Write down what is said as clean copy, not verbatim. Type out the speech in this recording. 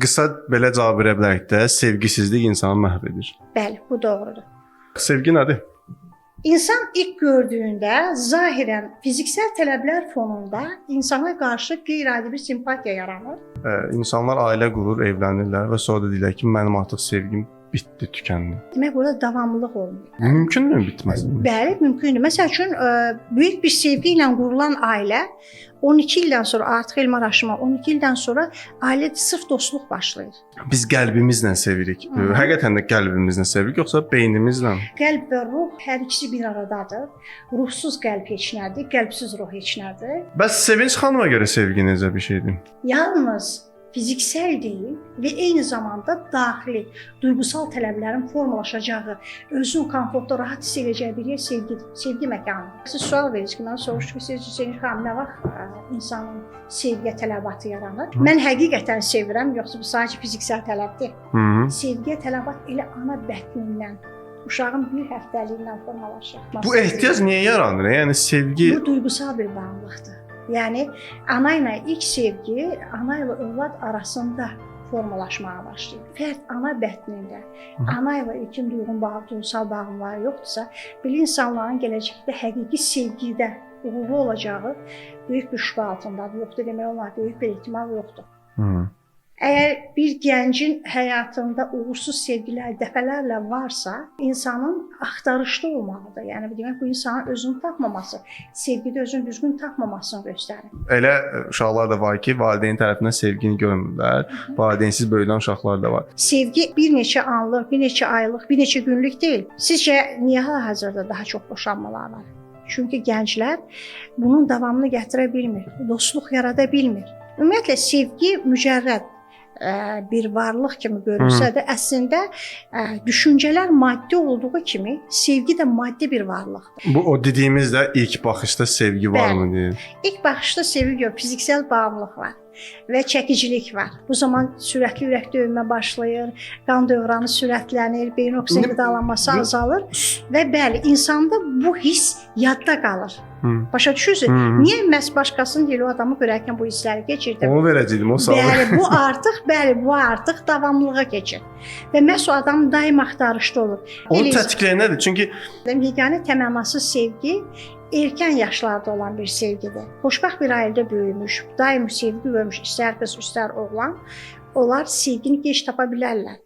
Qısa belə cavab verə bilərik də, sevgisizlik insanı məhv edir. Bəli, bu doğrudur. Sevgi nədir? İnsan ilk gördüyündə zahirən fiziksel tələblər fonunda insana qarşı qeyri-adi bir simpatiya yaranır. İnsanlar ailə qurur, evlənirlər və sonra da deyirlər ki, mənim artıq sevgim bitdi, tükəndi. Demək burada davamlılıq olmuyor. Mümkünmü bitməsin? Bəli, mümkündür. Məsəl üçün, böyük bir sevgi ilə qurulan ailə 12 ildən sonra, artıq elmi araşdırma 12 ildən sonra ailə sırf dostluq başlayır. Biz qəlbimizlə sevirik. Hı -hı. Həqiqətən də qəlbimizlə sevirik, yoxsa beynimizlə? Qəlb və ruh hər ikisi bir aradadır. Ruhsuz qəlb heç nədir, qəlbsiz ruh heç nədir. Bəs Sevinç xanıma görə sevgi necə bir şeydir? Yalnız fiziksel deyil və eyni zamanda daxili duyğusal tələblərin formalaşacağı, özünü komfortda rahat hiss edəcəyi bir yer sevgidir, sevgi məkanıdır. Siz sual verirsiniz ki, mənə soruşdunuz ki, sizcə Sevinç xanım, nə vaxt insanın sevgiyə tələbatı yaranır? Hı. Mən həqiqətən sevirəm, yoxsa bu sadəcə fiziksel tələbdir? Hı -hı. Sevgiyə tələbat elə ana bətnindən, uşağın bir həftəliyindən formalaşır. Bu ehtiyac niyə yaranır? Yəni sevgi Bu duyğusal bir bağımlılıqdır. Yəni ana ilə ilk sevgi ana ilə övlad arasında formalaşmağa başlayır. Fərd ana bətnində ana ilə ilkin duyğun bağı, duyğusal bağımları yoxdursa, belə insanların gələcəkdə həqiqi sevgidə uğurlu olacağı böyük bir şübhə altındadır. Yoxdur demək olmaz, böyük bir ehtimal yoxdur. Hı. Əgər bir gəncin həyatında uğursuz sevgilər dəfələrlə varsa, insanın axtarışda olmalıdır. Yəni bu demək bu insanın özünü tapmaması, sevgidə özünü düzgün tapmamasını göstərir. Elə uşaqlar da var ki, valideyn tərəfindən sevgini görmürlər. Valideynsiz böyüdülən uşaqlar da var. Sevgi bir neçə anlıq, bir neçə aylıq, bir neçə günlük deyil. Sizcə niyə hal-hazırda daha çox boşanmalar var? Çünki gənclər bunun davamını gətirə bilmir, dostluq yarada bilmir. Ümumiyyətlə sevgi mücərrəd bir varlıq kimi görünsə də, əslində düşüncələr maddi olduğu kimi sevgi də maddi bir varlıqdır. Bu o dediyimiz də ilk baxışda sevgi varmı deyə. İlk baxışda sevgi yox, fiziksel bağımlılıq var və çəkicilik var. Bu zaman sürətli ürək döyünmə başlayır, qan dövranı sürətlənir, beyin oksigen qidalanması azalır və bəli, insanda bu hiss yadda qalır. Hı. Başa düşürsünüz? Hı. Niyə məhz başqasının deyil, o adamı görərkən bu hissləri keçirdim? Onu verəcəydim o sualı. Bəli, bu artıq, bəli, bu artıq davamlılığa keçir. Və məhz o adam daim axtarışda olur. Onu Elə tətikləyən nədir? Çünki yeganə təmənnasız sevgi erkən yaşlarda olan bir sevgidir. Xoşbəxt bir ailədə böyümüş, daim sevgi görmüş, istər qız, istər oğlan, onlar sevgini gec tapa bilərlər.